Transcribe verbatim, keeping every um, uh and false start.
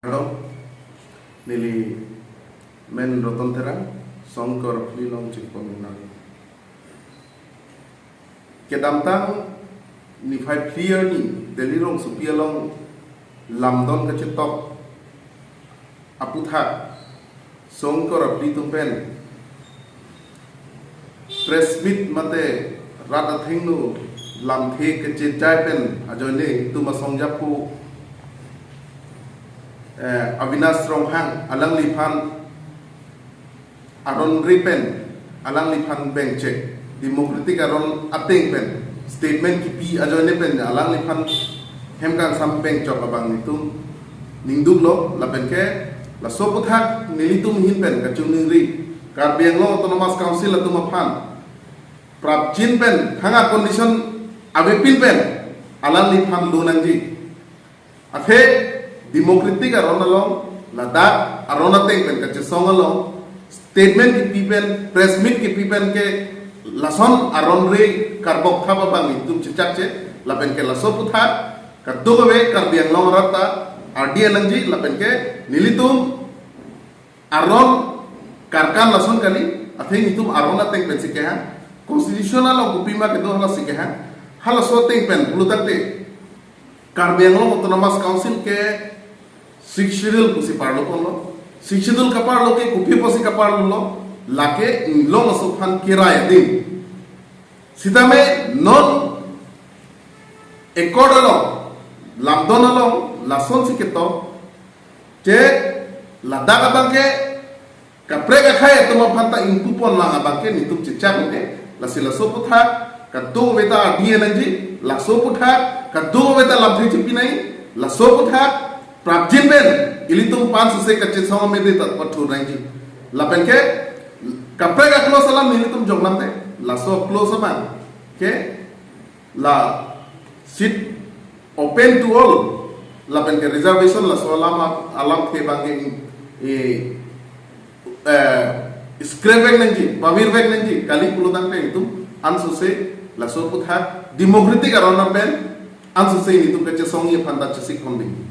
Kardom, neli men Roton Terang, Songkor Phli along chingpon nang. Kedamtang niphai phli arni Delhi rongsopi along lamdon kachetok aputhak Songkor Phli atum pen press meet mate rat athengno lamthe kachejai pen ajoine itum asong japo, eh, Avinash Ronghang alangliphan aron ri pen alangliphan bengchek democratic aron ateng pen statement kipi ajoine pen alangliphan hem kangsam bengchok abang nelitum ningduklo. Lapen ke laso aputhak nelitum ahin pen kachiningri, Karbi Anglong Autonomous Council atum aphan prapjin pen thang a condition avepin pen alangliphan lo nangji. Athe democratic aron along, ladak aron ateng pen kachesong along statement kipi pen, press meet kipi pen ke lason aron ri karbok thap abang nelitum chechakche. Lapen ke laso aputhak kadokave Karbi Anglong arat ta ardi nangji. Lapen ke nelitum aron karkan lason kali, athe nelitum aron ateng pensi kehang, constitution along kopima kedo halasi kehang. Halaso ateng pen pulo tangte Karbi Anglong Autonomous Council ke Sixth Schedule pusi parlo ponlo. Sixth Schedule kaparlo ke kopi pusi kaparlo, lake inglong aso aphan kerai adim. Sitame non accord along, lamdon along lasonsi ketok, je ladak abang ke kaprek akhei atum aphan ta ingpupon lang abang ke nelitum chechak ke. Lasi laso aputhak kadokave ta ardi nangji, laso aputhak kadokave ta lamthe chipi nangji, laso aputhak prapjin pen ilitum pansose kachesong amede ta pathur nangji. Lapen ke kaprek a-clause alam nelitum jonglamte, laso a-clause abang ke la seat open to all, lapen ke reservation laso alam, alamthe abang ke, eh, eh, scrap vek nangji, pavir vek nangji kali pulo tangte itum ansose laso aputhak democratic aron pen ansose itum kachesongji aphan ta chesik ponbi.